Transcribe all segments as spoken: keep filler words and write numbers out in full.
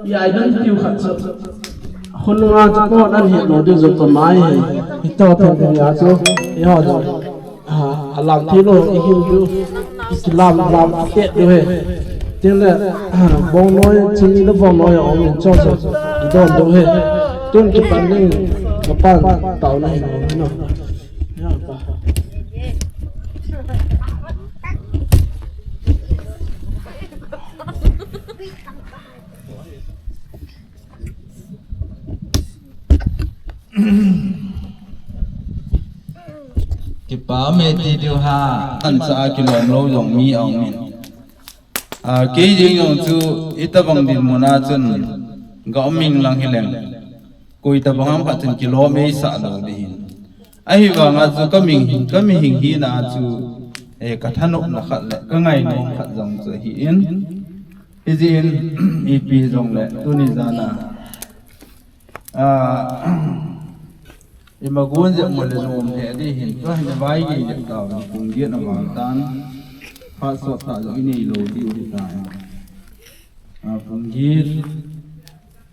I identity u khat chu. Khun nga chu ko nan het lo diu jong ka mai hi. Hi to to ding ya chu. I ho jong. A, a lam thei lo i hin diu. I kilam lam te diu he. Tin le, a, bong noi, chini le bong noi ong in cho cho. I don diu he. Tun kipan ding, ka pan tao na hi lo, no. Ya pa. Kipa me ti diu ha, an sa a kilom lo jong mi ong min. A, kei jing jong chu, itobang dinmun a chun, ga um ing lang hi leng. Koi tobang ham khat chun kilom ei sa lo ding hin. Ahivanga chu ka mihing, ka mihing hina chu, eh, ka thanopna khat le, ka ngainom khat jong chu ahi in. Hijeh in, ipi jong le, tuni jan a. A, i magun jep mo le nom he ding hin, tua hin vai gei le tao, pung giet na vang tan, phat sot ta jong i nei lo diu hi ta. A, pung giet,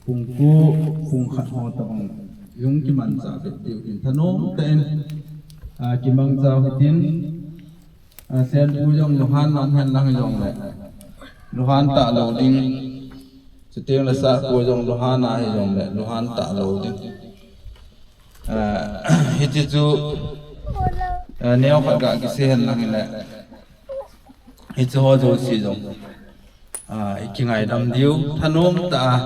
pung ko, pung khat ho tabang, jong kimanchah vet diu hin, thanom tah in, a, kimangcha hitin, A, Senpu jong luhan nam hen lang jong le. Luhan ta lo ding. Chuteng le Sahpu jong luhan a hi jong le. Luhan ta lo ding. A, hiche chu, a, neo khat ga kisei hen lang le. Hiche ho jouse jong. A, i kingaidam diu, thanom tah a.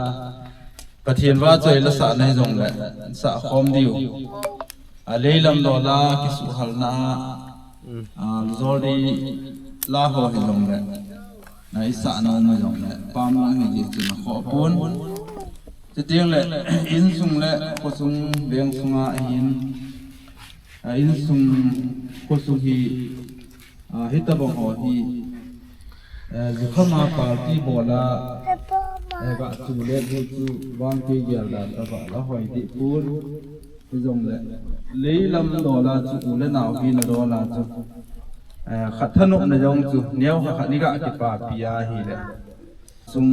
Pathen vahchoi la sahna hi jong le, sah khom diu. A, leilam dola kisuhhalna, a, jol dei la ho hi jong le. Na i sah nom hi jong le, pam lang hi jeh chun a khoh pon. Chuteng le, insung le, khosung, veng sunga hin, a, insung, khosung hi, A, hitabang ho hi, eh, jukham a party bol a, eh, ga chu le bu chu vang kei gel dan tabang la hoi dih pon. Hijong le, leilam dol a chu u le nao hina dol a chu, eh, khat thanopna jong chu, neo khat khat ni ga kipapi a hi le. Sung,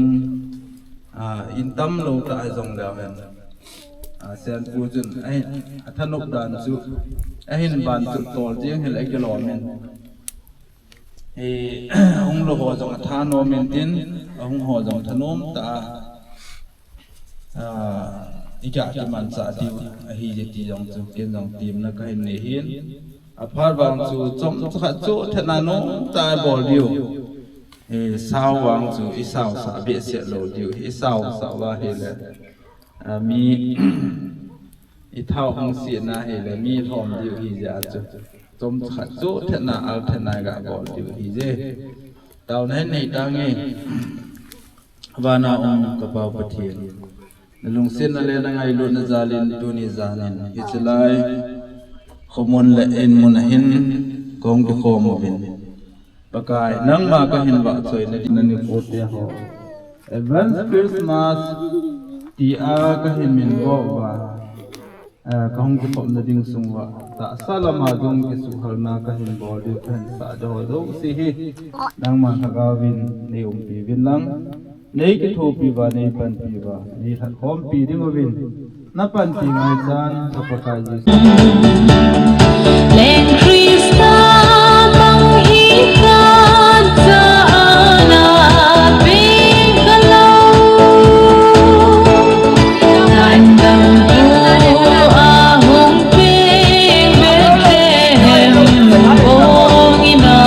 a, in tam lo ta a jong le hen. A, Senpu chun, ahin, a thanop dan chu, ahin ban chu tol jeng hi le kilom in. Hi, hung lo ho jong a thanom in tin, a hung ho jong thanom ta a, a, i kya kimanchah diu, ahi je ti jong chu, ken jong timna ka hin nei hin. A phat vang chu, chom chu khat chu, thena nom ta bol diu. Hi, sao vang chu, i sao sa behseh lo diu, hi, i sao sa va hi le. A, mi, i thao hung sina hi le, mi lhom diu hi jeh a chu. Chom chu khat chu, thena al thena ga bol diu hi je. Taona hin nei tange. Vana um ka Pa Pathen. Na lungsetna le na ngailutna jal in tuni jan in hiche lai khomun le inmun a hin kong kikhom uvin. Pakai, nangma ka hin vahchoina ding na ni pote ho. Advance Christmas tia ka hin min bol uva. Eh, ka hung kikhopna ding sung uva. Tahsa lama jong kisuhhalna ka hin bol diu ka hin sah diu ho jouse hi. Nangma lhagao vin nei umpi uvin lang. Nei kithopi uva, nei panpi uva. Nei lhatkhompi ding uvin. Na panpi ngaichan, ka Pakai Jesu. Leng Krista mang hi khat cha ana pe ka lo. Nandam pu a hung pe Bethlehem bong ima.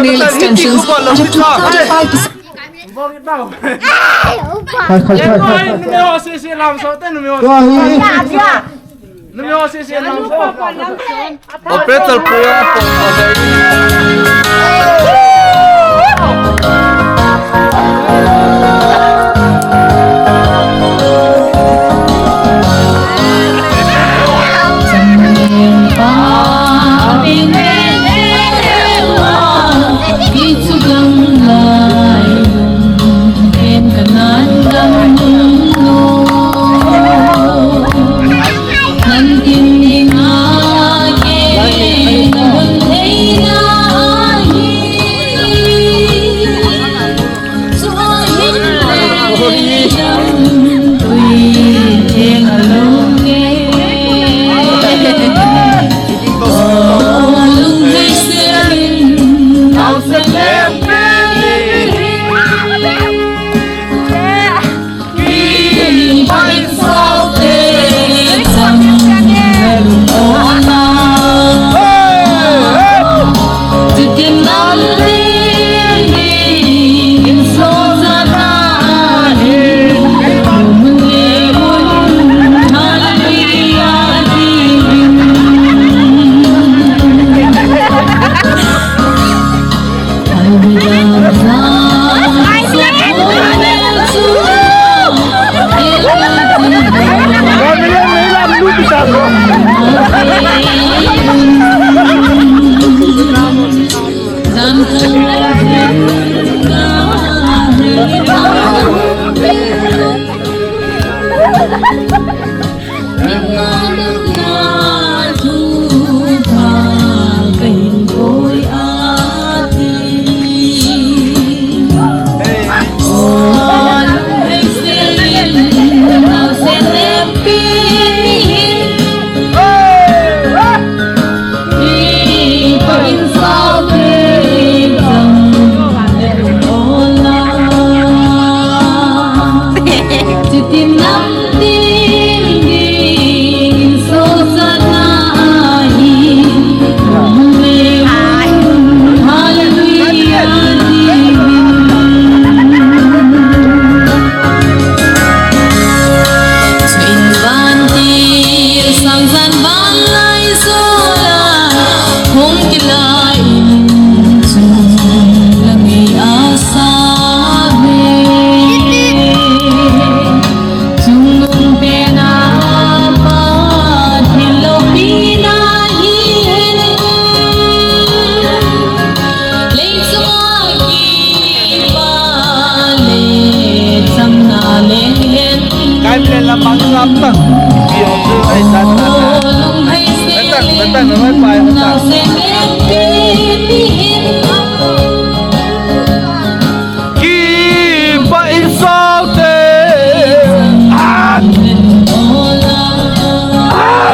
Extensions at a twenty-five percent. Khai, khai, khai, khai, khai. Tua hi. Operator pu a pon ko dei. Kai le la mang lam tang. Video chu ai san ta ta. Betang, betang, na mai pai, betang. Kipa in sao te. Ah. Ah.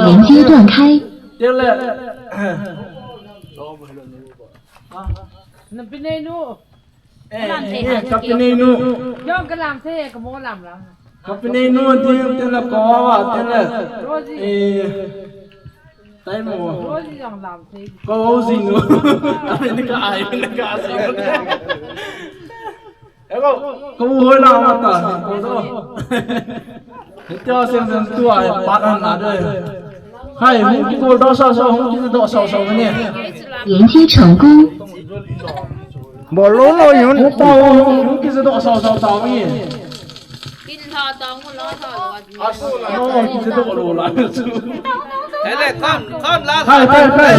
连接断开。 Kapinei nu. Kapinei nu. Kapinei nu, tela ko awa, tela. Rosie. Taimo. Ko Rosie nu. Amen ka ai, amen ka ai. Ego, ko hoi la mata, ko do. Hitia sen sen tua, paran na de. Hai, hung ki ko do sa sa, hung ki do sa sa ne. 连接成功。 Bol lo lo yun. Hung ki do sa sa ta ni. Kin tha ta ngu lo tha lo. Asu na no, ki do lo la. Hele, kham, kham la. Hai, hai, hai.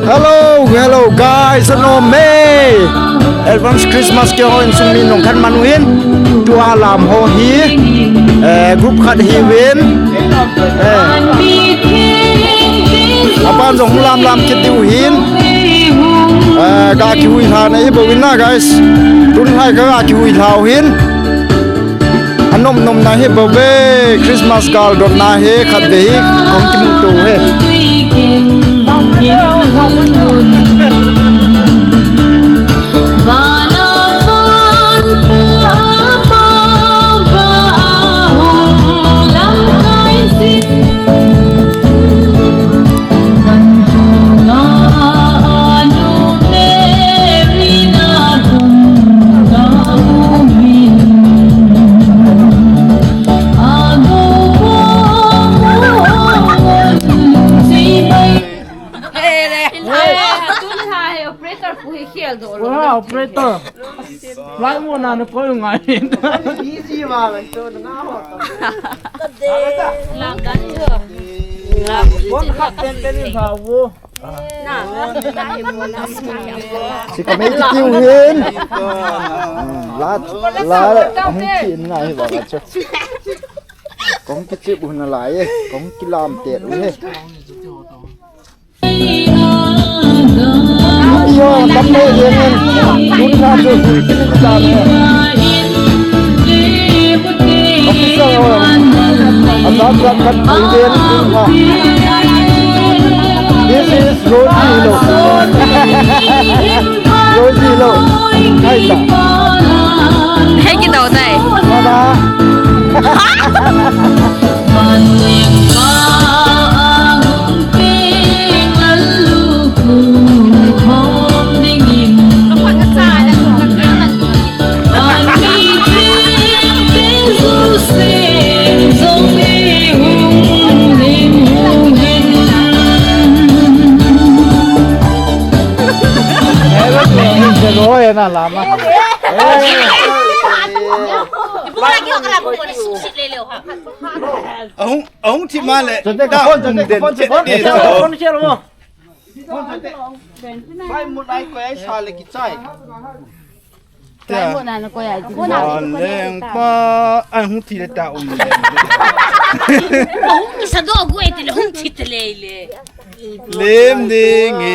Hello, hello guys, anom e. Advance Christmas kihou insung mi nung khat man uvin. Tua lam ho hi, eh, group khat hiuvin. Eh. Aban jong lam lam kit diu hin. Eh, ga kihui lha na hi bouvin na guys. Tun lhai ka ga kihui lha u hin. Anom nom na hi bou ve, Christmas gal dot na hi khat ve hi, kong kimu to he. Operator pu hi khel doh lo. Wah, operator. Lai mo na na koi ngai. Easy ma, lai to na ho. Lam dan jo. Lam. Bon khat ten ten in tha vo. Si ka mei ti tiu hin. La, la, hung ti in ngai ba la cho. Kong kichip u na lai e, kong kilam te u he. Iyo, tam le yen en. Tun na chu, tun na chu. Officer ho. Asap sak kat yen tun na. This is Rosie lo. Rosie lo. Hai ta. Hai ki tau tai. Mana? Oi, na lama. Ahung, ahung thi ma le. Chate ka phone, chate ka phone, chate ka phone. Phone, chate. Phone, chate. Phai mo nai ko ai sa le kichai. Phai mo na na ko ai. Phone na. Lengpa, ahung thi le ta um. Ahung sa do go e ti le hung thi te le le. Lem ding e.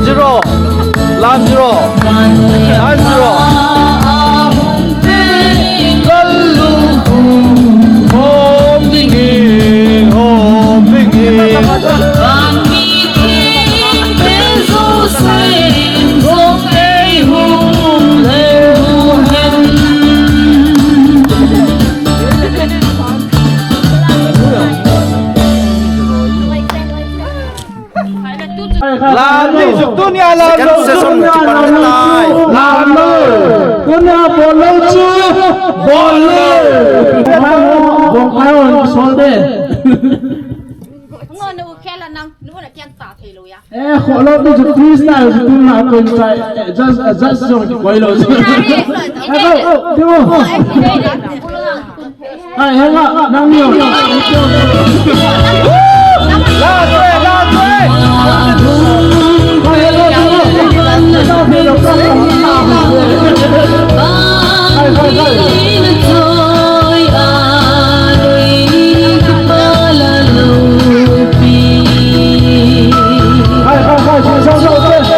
Zero. Lam zero. Lam zero. Hom ding e, hom ding e. Lam ni suk, tunia lam lo suk. Lam lo. Tunia bol lo chu. Bol lo. Bong kai on sol de. Ngo nu khela nang, nu na kian ta thei lo ya. Eh, kholo ni chu freestyle chu tu na kon sai. Just, just jong ki koi lo. Hello, tu. Hai, hai, hai, nang ni. Last way, last way. Hai, hai, hai. Hai, hai, hai, hai, hai, hai.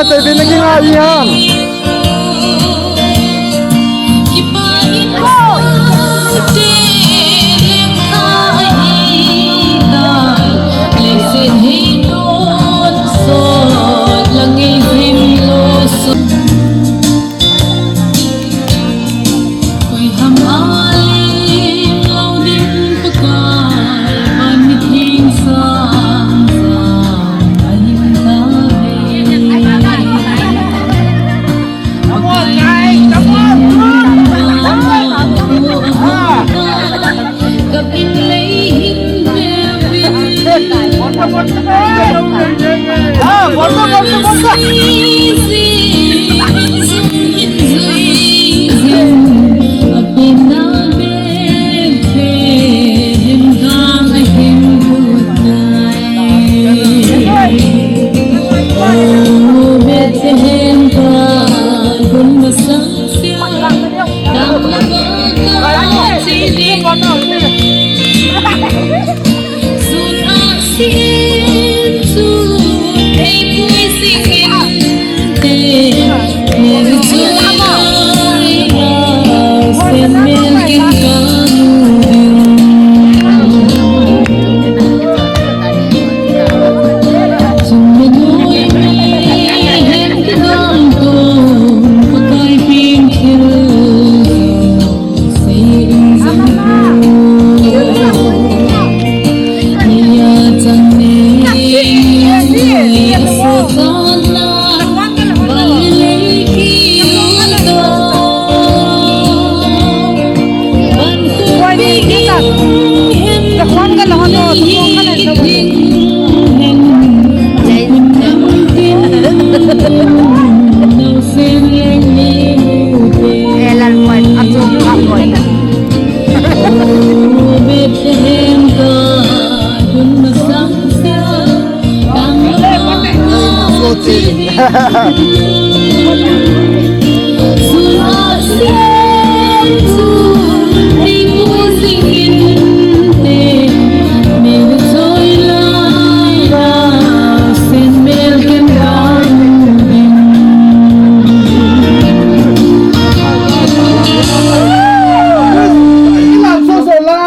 Te din na kinga ihan.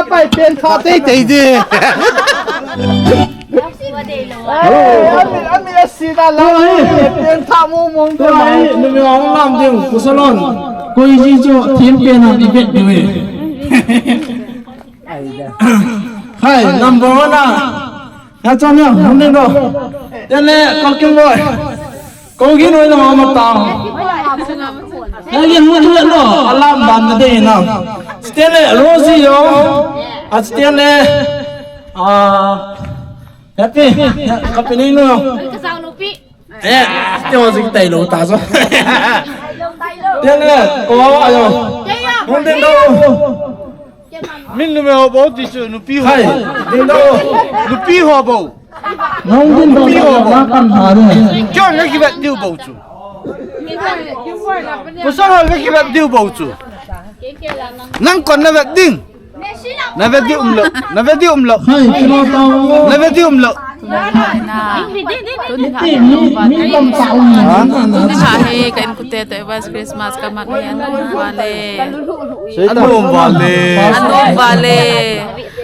Pai pen kha tei tei de. Hello. Ami, ami asi da la. Hello, eh. Pen tha mo mo. Hello, eh. Numi ong lam ding, kusalon. Koi ji cho, thim pen a di bet di we. Hai, number one a. Ya cho neo, hung ding do. Tene, kalking boy. Ko gin oi na ma ta. Ya gin mo tu no, alam ban na de na. Tene, Rosie yo. A tene, ah, Happy, kapini no. Ka sang nupi. Eh, te ho sing tai lo ta so. Tian le, ko wa yo. Hung ding do. Min nu me ho bo ti chu nupi ho. Hai, ding do. Nupi ho bo. Hung ding do. Nupi ho bo. Ma kan ha de. John le ki vet diu bo chu. Pasal ho le ki vet diu bo chu. Nang kon na vet ding. Na vet di um lo, na vet di um lo. Hai, kilo tao. Na vet di um lo. Tuni hi ka inkote te Vice Christmas ka mat ni anu vale. Anu vale. Anu vale.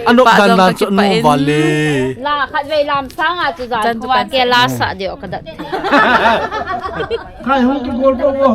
Anu dan na chu anu vale. La khat vei lam sang a chu jan tua ke la sa deu ka dat. Kai hung kigol po po.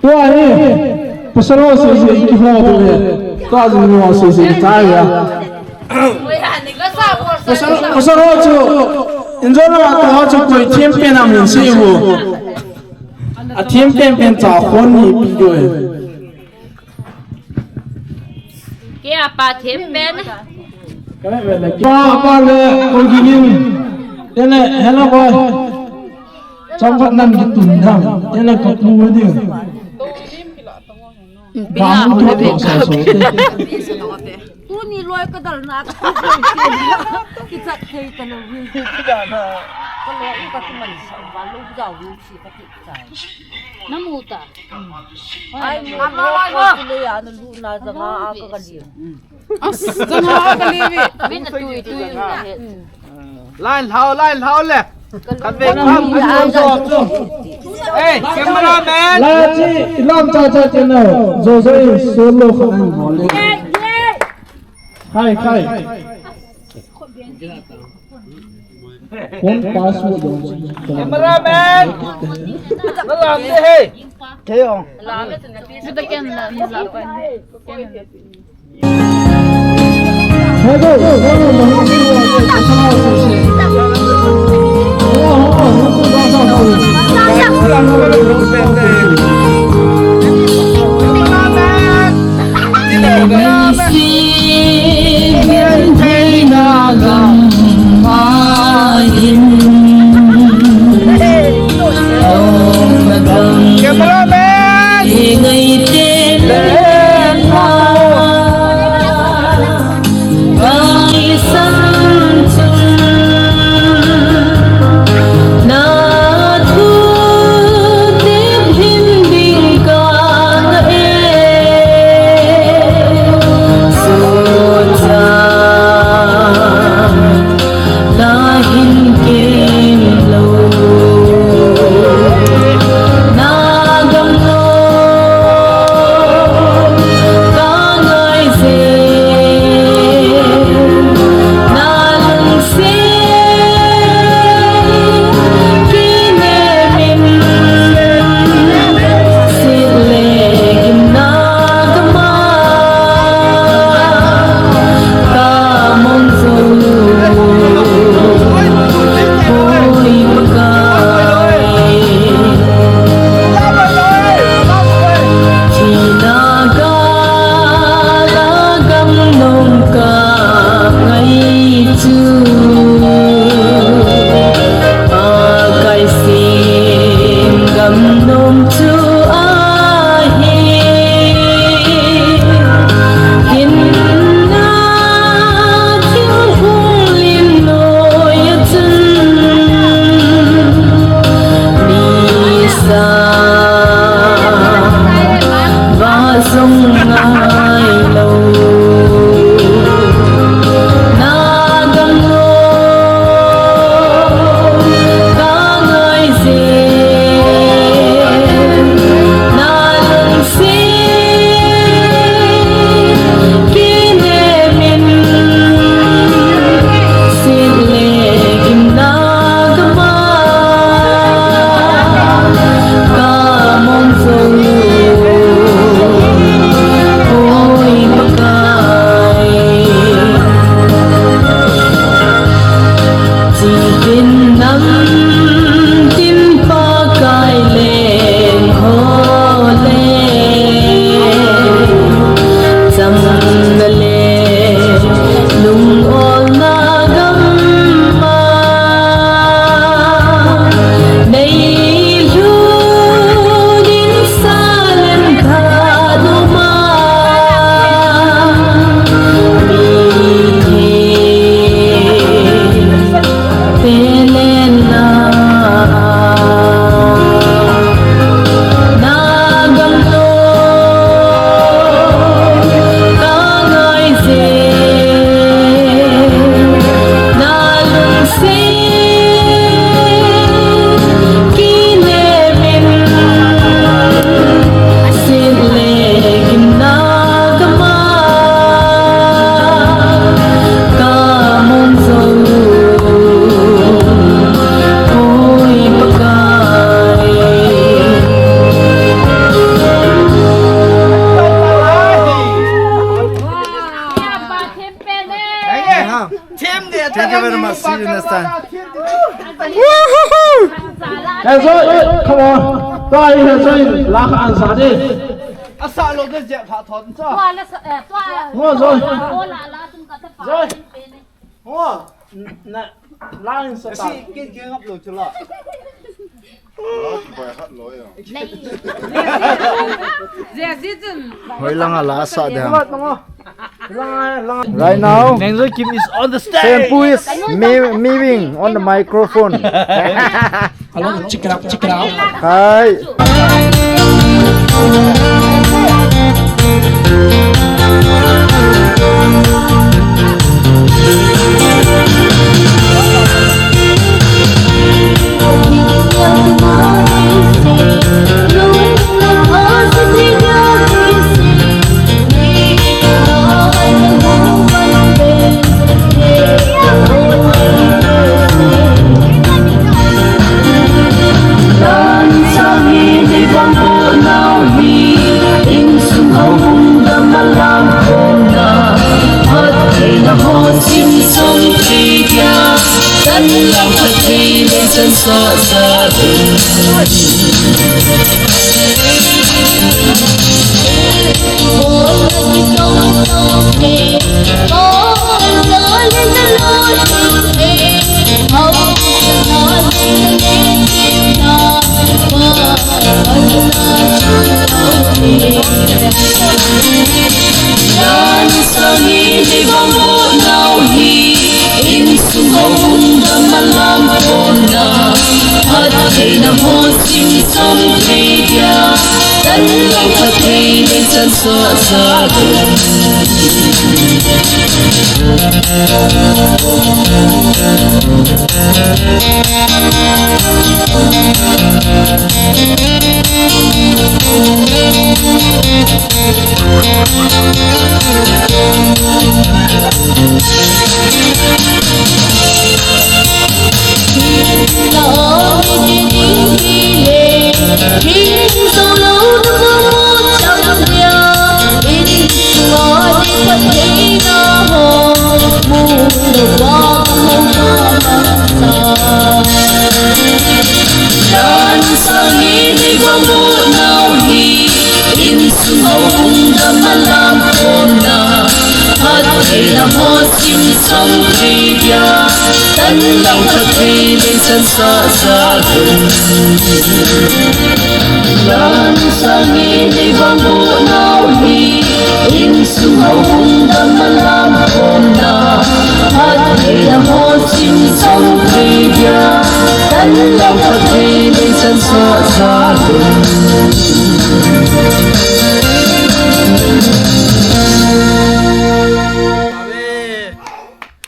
Tua hi, pasal ho sese, i kiho tu le. Tua jing ho sese, i chai ya. Pasal, pasal ho chu, injo na ma tu ho chu koi thiem pen am hin sei u. A thiem pen pen cha khon ni pi jo e. Kei a pa thiem pen. Pa, pa le, ko ginin. Tele, hello boy. Chomkhat nan kitun dam. Tele kapu ding. Bang tu to so so. Tuni loi ka dal na ka. Kichat thei ta lo. Ka lo ka tu man sa ba lo ja wi si ka ti chai. Na mu ta. Ai, mu ta. Ko le ya na lu na janga a ka ka li. As, janga a ka li wi. Min na tui tui. Line hao, line hao le. Kan ve kham, kan ve kham. Hey, cameraman. La chi, lam cha cha channel. Jo jo in solo khan an bol le. Khai, khai. Phone password dong. Cameraman. Nalam ni he. Kei ong. Kita ken la, la pa. Cameraman! Very much. See you next time. Woohoo! Hey, Joy, come on. Joy, hey, Joy, la kha an sa di. Asa lo de jep pha thon cha. Tua la sa, eh, tua. Ngo, Joy. Tua la la tum ka ta pa. Joy. Ngo. Na, la in sa ta. Si, kin, kin up lo chula. Hoilang a la sa de. Right now, Nengzo Kim is on the stage. Sempu is me- mewing on the microphone. Hello, check it out, check it out. Hi.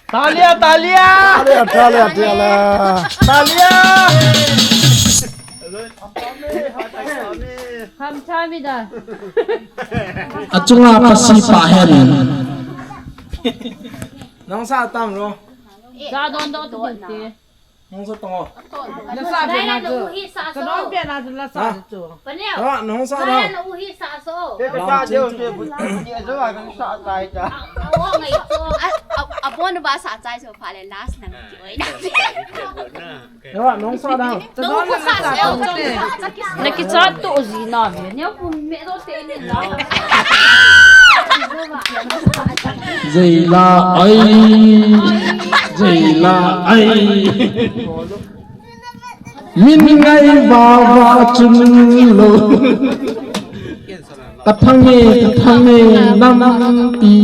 Talia, talia! Talia, talia, talia! Talia! Achunga pasi pa hen. Nang sa tam ro. Sa don do tu ti. Nang sa tong o. Na sa be na tu. Sa don be na tu la sa tu. Paneo. Ah, nang sa don. Na uhi sa so. Te ka sa de o te bu. Ni a zo a kan sa tai ta. A, a, a bon ba sa tai so pha le last na. Oi na. Ewa, nong sa dang. Nong sa dang. Na kichat to ji na me. Ne pu me do te ni na. Zeila ai. Zeila ai. Min ngai va va chun lo. Ka thang e, ka thang e, nampi.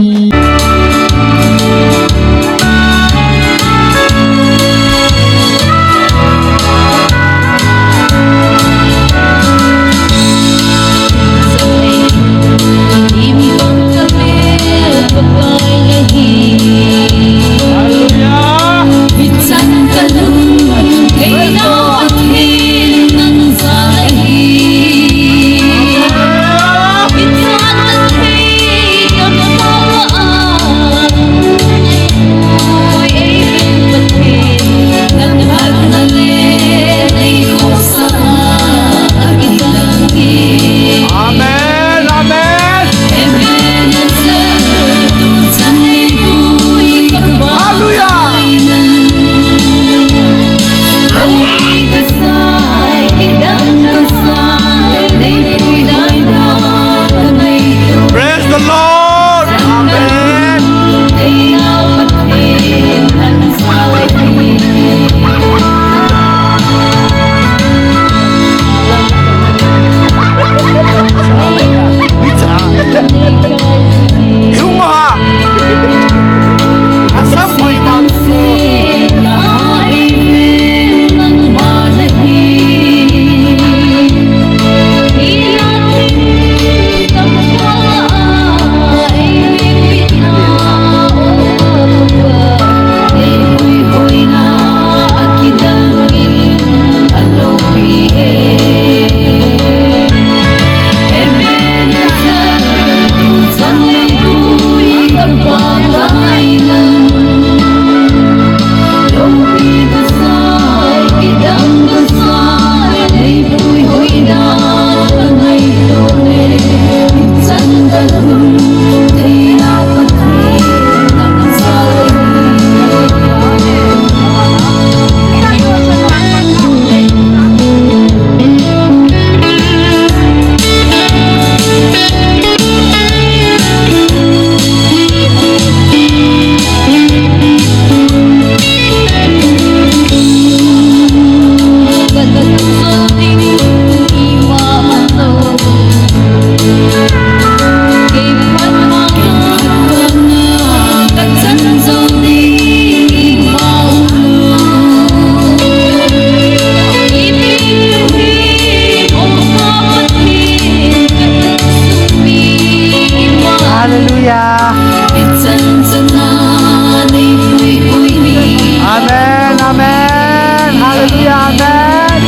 Amen.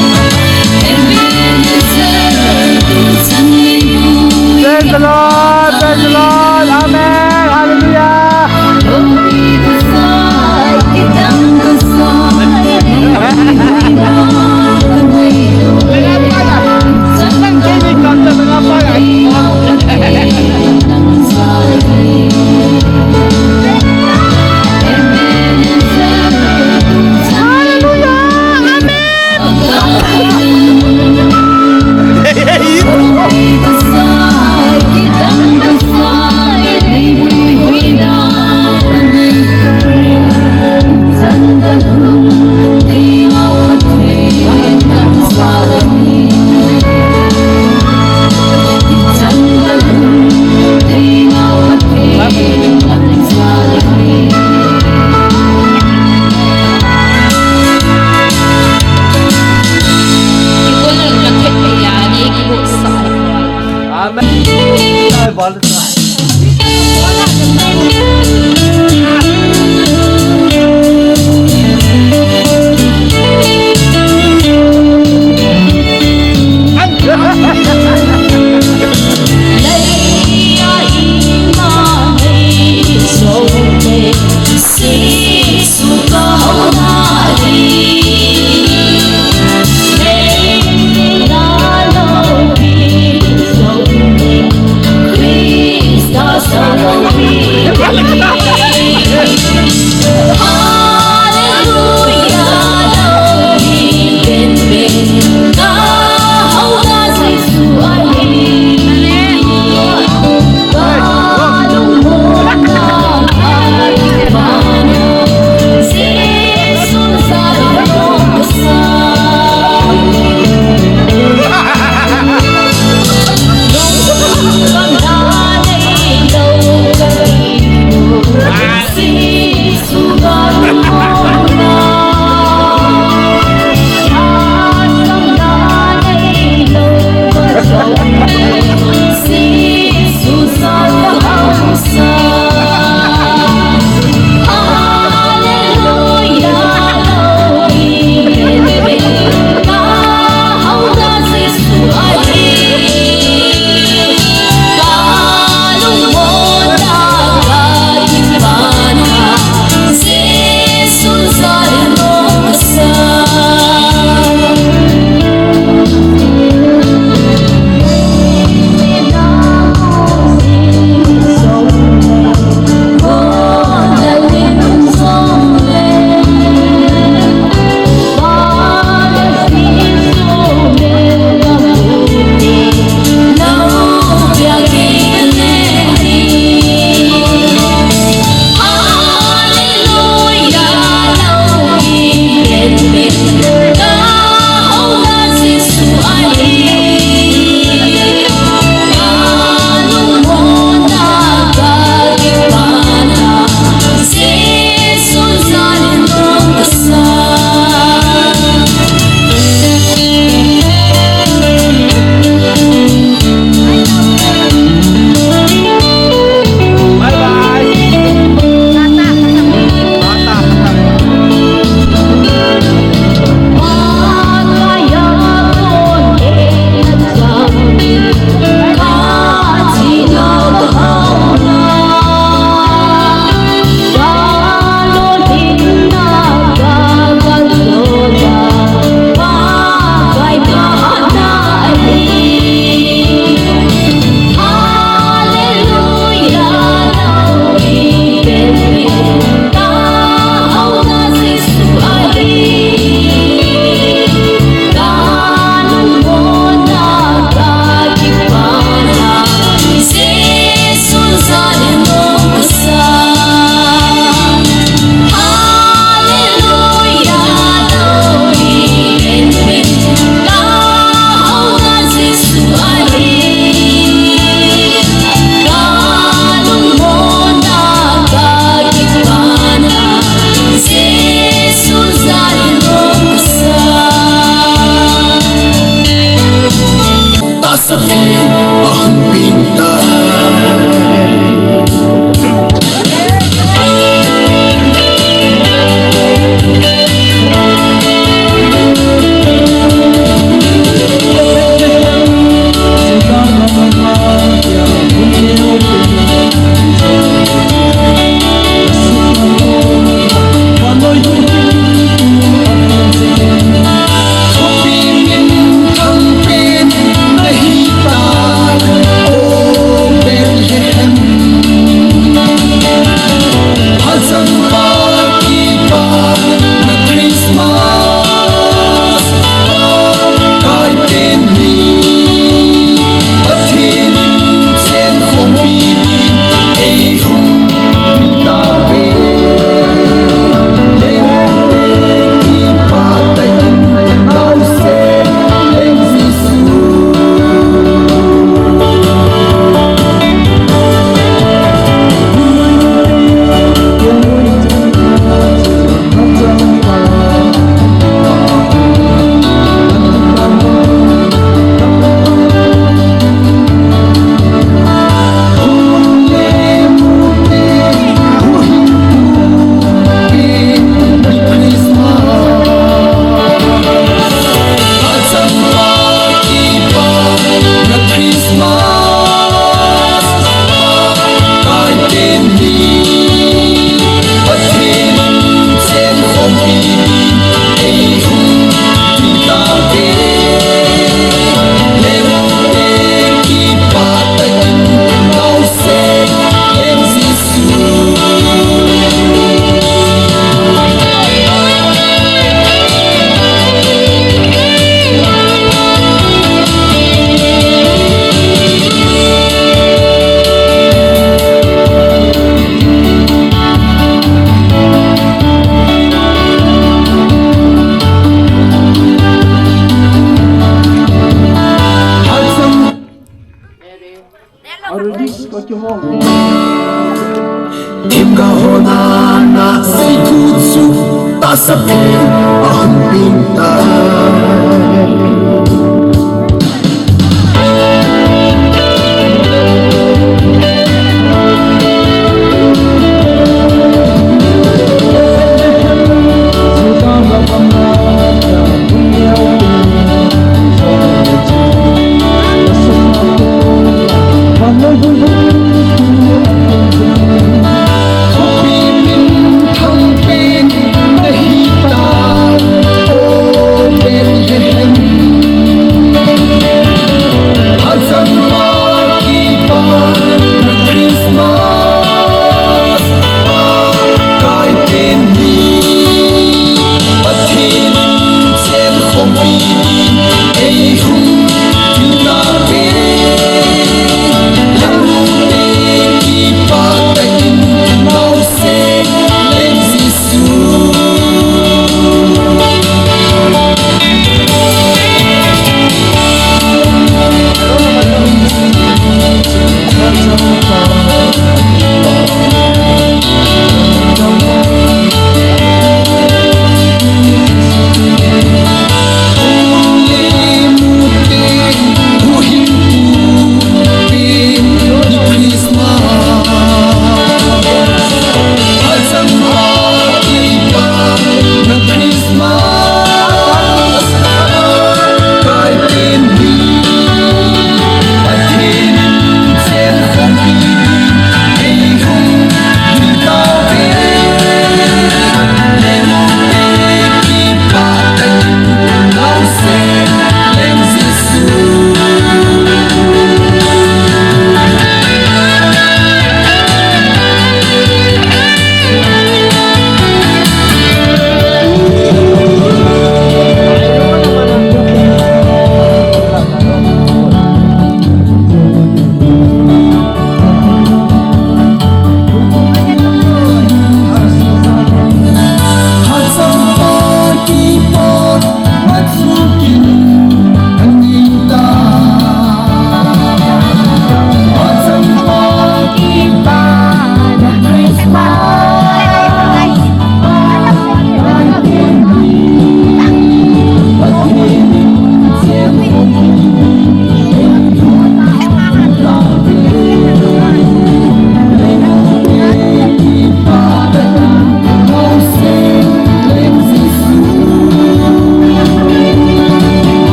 Praise the Lord, praise the Lord. Amen. Hallelujah. Themgao hon ana seitu chu tahsa pen ahung peng tai.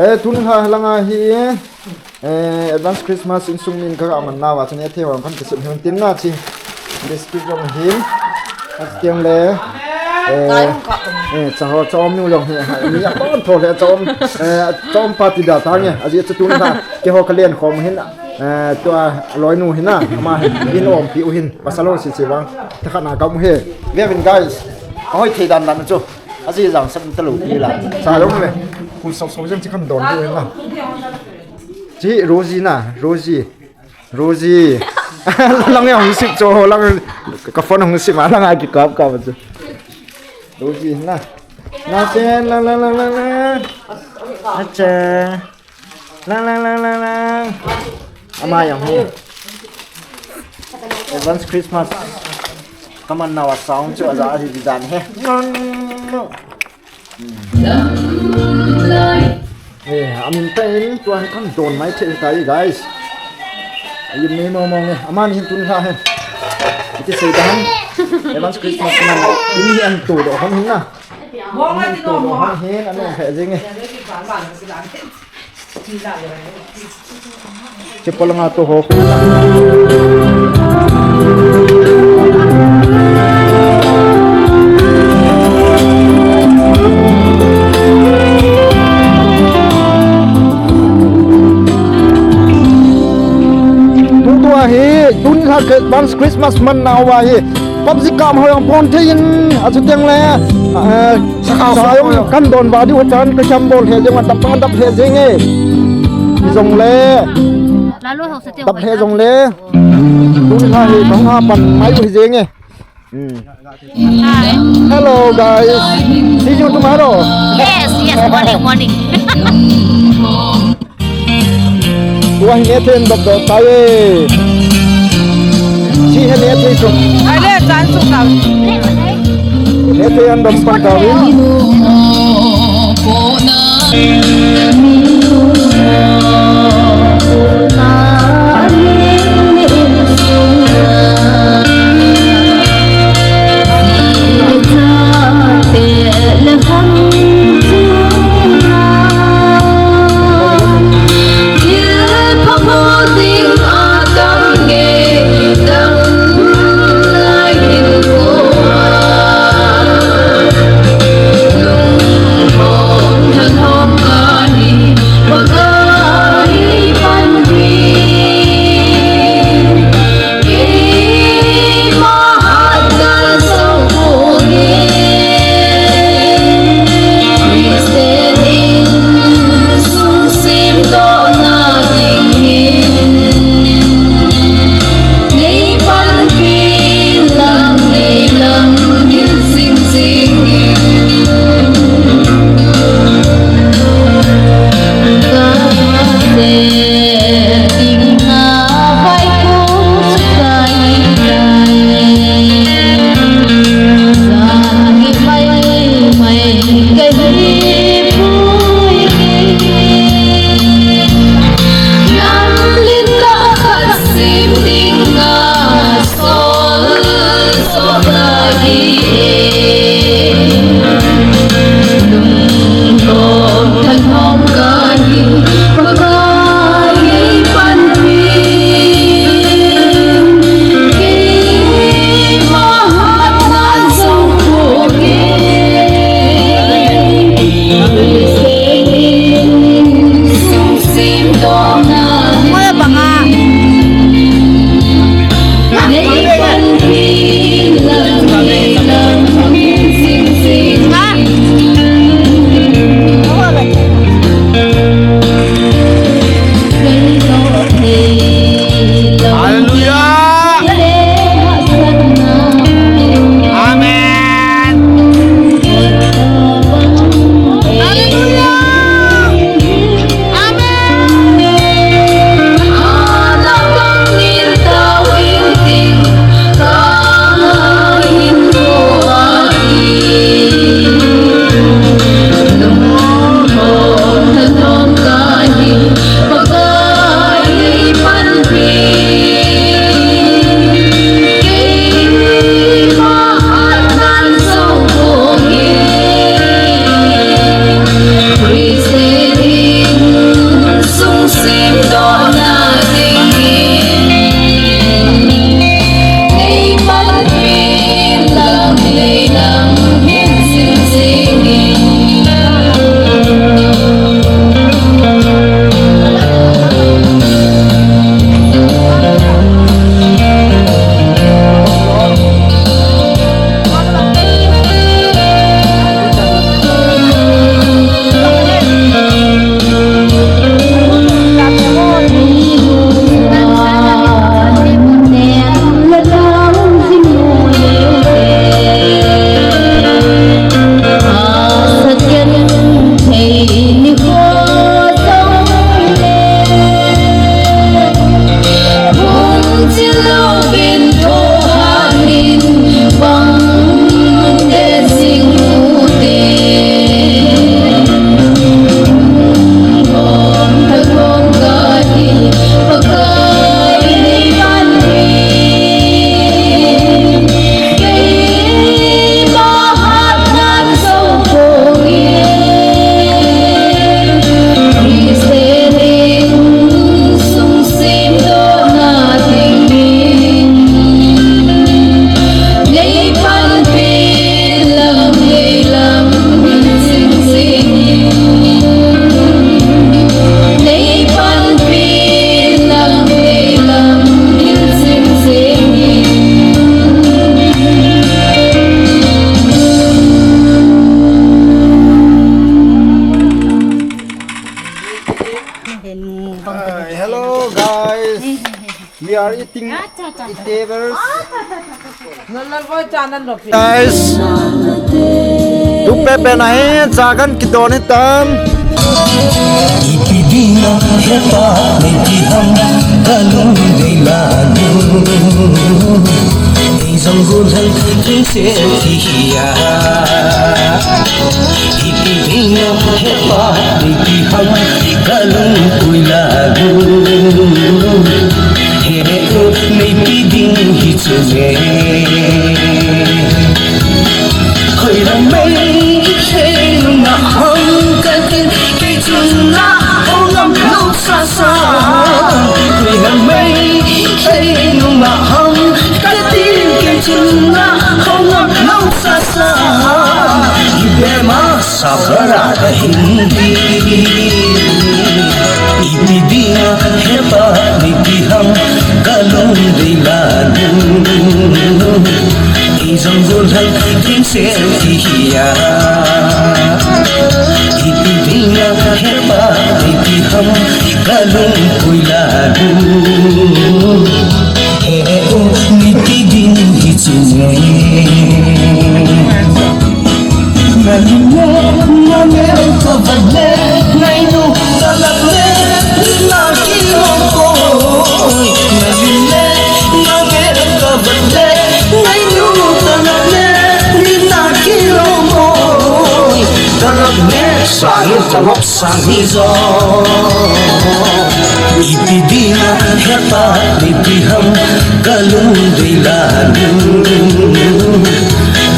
Eh, tun ha langa hi, eh, advance Christmas insung min ka ga man na wa chun e the wa kan ka sim hin tin na chi. Biscuit jong hin. Astiang le. Eh, eh, cha ho cha om nu jong hi. Ni a kon tho le cha om. Eh, cha om party da ta nge. Aji chu tun ha. Ke ho ka len khom hin. Eh, tua loi nu hin na. Ma hin in om pi u hin. Pasal ho si si wang. Ta kha na ka mu he. Ve vin guys. Hoi thei dan dan chu. Aji jang sat ta lo pi la. Sa lo me. Ku so so jang chi kan don pi u hin na. Chi Rosie na. Rosie. Rosie. Lang ya hung sip cho ho lang ka phone hung sip ma lang a ki kap kap chu. Rosie na. Na chen lang lang lang lang lang. Acha. Lang lang lang lang lang. Ama yang hu. Advance Christmas. Kaman nawa sound chu aja ahi di dan he. Eh, amin ta in tua hi kan don mai thei ta hi, guys. Ayi me mo mo nge. Aman hin tun ha he. Iti sei dan. Advance Christmas man. Ini an tu do hon hin na. An tu do hon hin an he jing nge. Che pala nga to ho. Advance Christmas man nauva hi PUBG kam ho jong pon thei in, achuteng le, eh, sakau sa jong kan don va diu chan ka cham bol he jong a dap dap he jeng e. Jong le. Dap he jong le. Tuni la hi bang a pan mai u hi jeng e. Hmm. Hi. Hello, guys. See you tomorrow. Yes, yes, morning, morning. Tua hi Nathan dop dop tai e. Si hi Nathan chu. Ai le, chan chu ta. Nathan an dop pan ta e. Eating, eatables. Guys, tupepe nahi, jagan kidon hitan. Ipi dinga hepa neiti ham kalung dei lanu. Ei jong gulhang thengse ti hia. Ipi dinga hepa neiti ham kalung pui lanu. He u neipi ding hi chu me. Hoilam mai, hoilam na hong katin, kei chun na hong ngam lou sasa. Hoilam mai, hoilam na hong katin, kei chun na hong ngam lou sasa. Ibe ma Sabara ka hindi. Ipi dinga hepa neiti ham kalung dei lanu. Ei jong gulhang thengse ti hia. Ipi dinga hepa neiti ham kalung pui lanu. He u neipi ding hi chu me. Na lim le, na mel ka vat le, ngainu talap le, na kilom koi. Na lim le, na mel ka vat le, ngainu talap le, na kilom koi. Talap le, sa hi talap sang hi jo. Ipi dinga hepa neiti ham kalung dei lanu.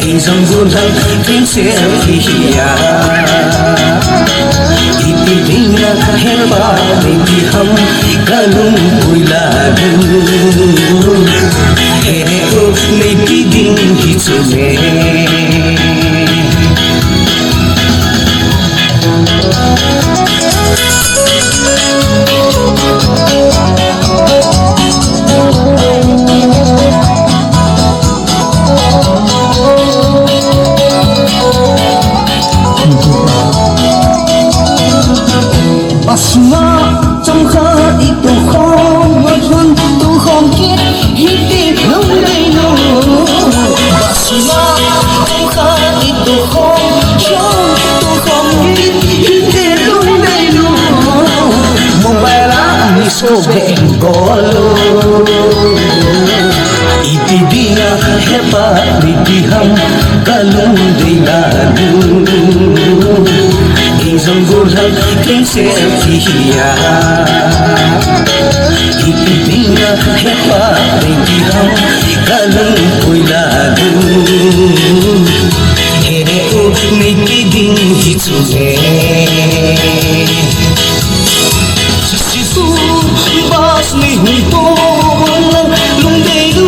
Ei jong gulhang thengse ti hia. Ipi dinga hepa neiti ham kalung pui lanu. He u neipi ding hi chu me. Basma chomkhat i tukhom, i hun tukhom kit hiti lungdei nu. Basma chomkhat i tukhom, chom tukhom kit hiti lungdei nu. Mobile a miss call bol u. Ipi dinga hepa neiti ham kalung dei lanu. Ei jong gulhang thengse ti hia. Ipi dinga hepa neiti ham kalung pui lanu. He u neipi ding hi chu me. Sisu bas ni hung to lang lungdei du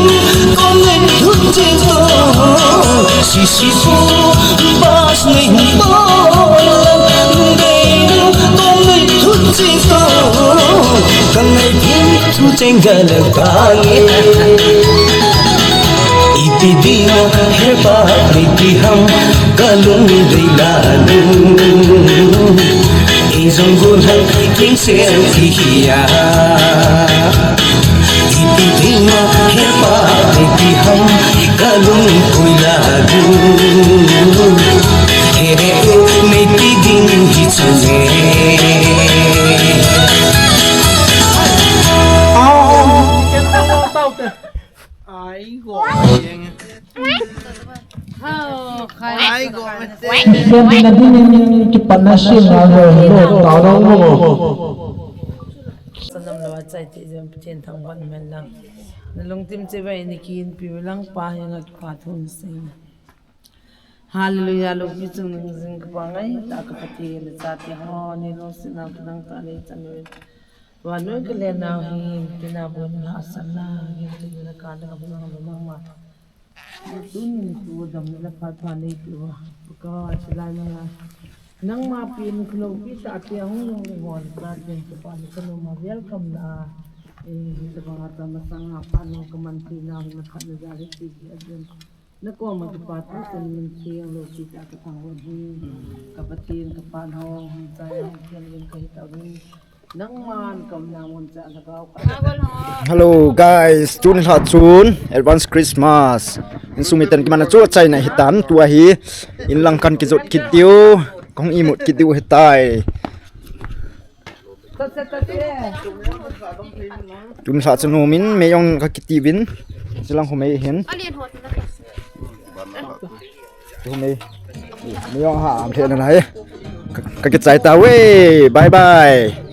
kom nei thut ching to. Sisu bas ni hung to lang lungdei du kom nei thut ching to. Kan nei thut ching ga le ba nge. Ipi dinga hepa neiti ham kalung dei lanu. Ei jong gulhang thengse ti hia. Ipi dinga hepa neiti ham kalung pui lanu. He u neipi ding hi chu me. Ai go. Ai go. Kipana sim na lo lo ta lo lo. Sanam lo achai ti jam chen thang ban men lang. Na lungthim chibai ni kin pi lang pa yang a kipa thum sing. Hallelujah, lungpi chung nung jing ka pa ngai, ta ka Pathen, na chate ho, nei lungsetna ka nang ta nei chan uvin. Vannoi ka lennau hi, tina bon la san la, gin tin la ka na ka bu nang lo nang ma. Tun tu dam la phat pha nei tu va. Ka silai ma la. Nangma pen khuloupi tahte ahung lhung le hon, chaten kipa le kanu ma welcome na. Eh, tabang a ta masang a pa nung ka man pi na hung na khat na ja le ti ki a jen. Na koma kipa thu chun min thiang lo ti ta ka thang uvin hi. Ka Pathen ka Pa nau hung chai hung thiang uvin ka hi ta uvin. Hello guys, tun lha chun advance Christmas. Insung miten kimana chu achaina hitan, tua hi inlang kan kijot kit diu, kong imut kit diu hitai. Tun lha chun homin mei jong ka kiti vin, silang homei hin. Homei. Mei jong ha am thena lai. Ka, ka kichai ta we. Bye bye.